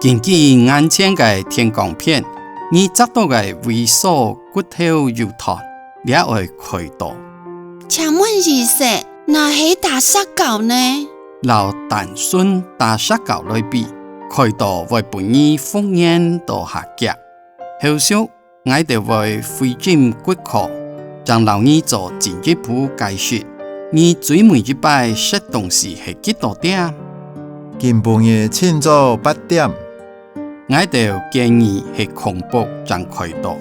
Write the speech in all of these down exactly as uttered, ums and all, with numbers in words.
根據眼前个電光片，你摘到个維索骨頭有斷，這愛開刀。請問醫生，若係打石膏呢？摎單純打石膏來比，開刀會分你復原到較遽。後續，𠊎兜會會診骨科，正摎你做進一步解釋。你最尾一擺食東西係幾多點？今晡日清早八點。 𠊎兜建議係空腹正開刀，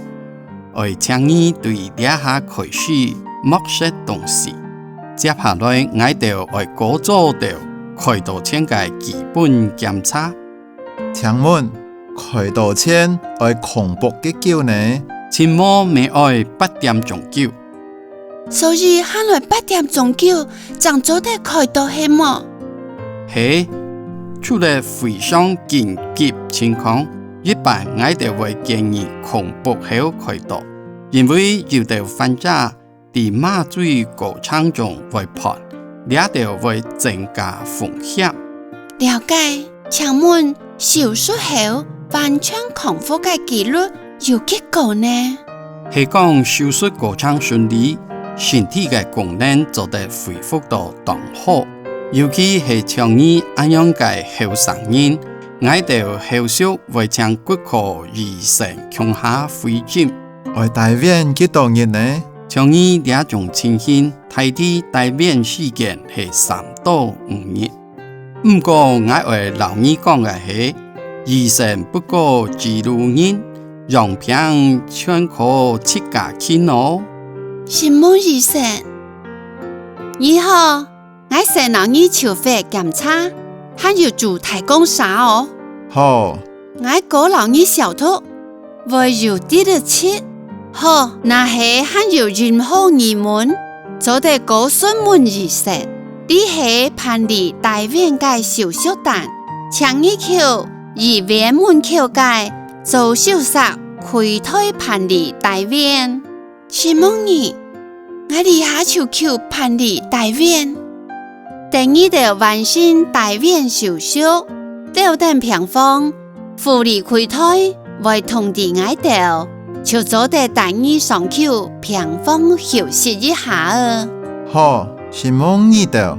愛請你對這下開始莫食東西。接下來，𠊎兜愛過做兜開刀前个基本檢查。請問，開刀前愛空腹幾久呢？盡無乜愛八點鐘久。 所以還愛八點鐘久正做得開刀係無？係，除了非常緊急情況，一般𠊎兜會建議空腹後開刀，因為有兜患者在麻醉過程中會破，這兜會增加風險。了解，請問 手術後完全康復个機率有幾高呢？係講手術過程順利，身體个功能做得恢復到當好，尤其係像你恁樣个後生人，𠊎兜後續會請骨科醫生共下會診。愛戴院幾多日呢？像你這種情形，大體戴院時間係三到五日。 毋過𠊎愛摎你講个係，醫生不過記錄人，樣品全靠自家去拿。承蒙醫生。你好，𠊎先摎你抽血檢查，還有注大管射哦。好。 𠊎過摎你消毒，會有滴仔拭。好，若係還有任何疑問，做得過詢問醫生。這係辦理戴院个手續單，請你去醫院門口个左手析櫃台辦理戴院。 承蒙你，𠊎這下就去辦理戴院。等你兜完成戴院手續，到等病房，護理櫃台會通知𠊎兜，就做得帶你上去病房休息一下仔。好，承蒙你兜。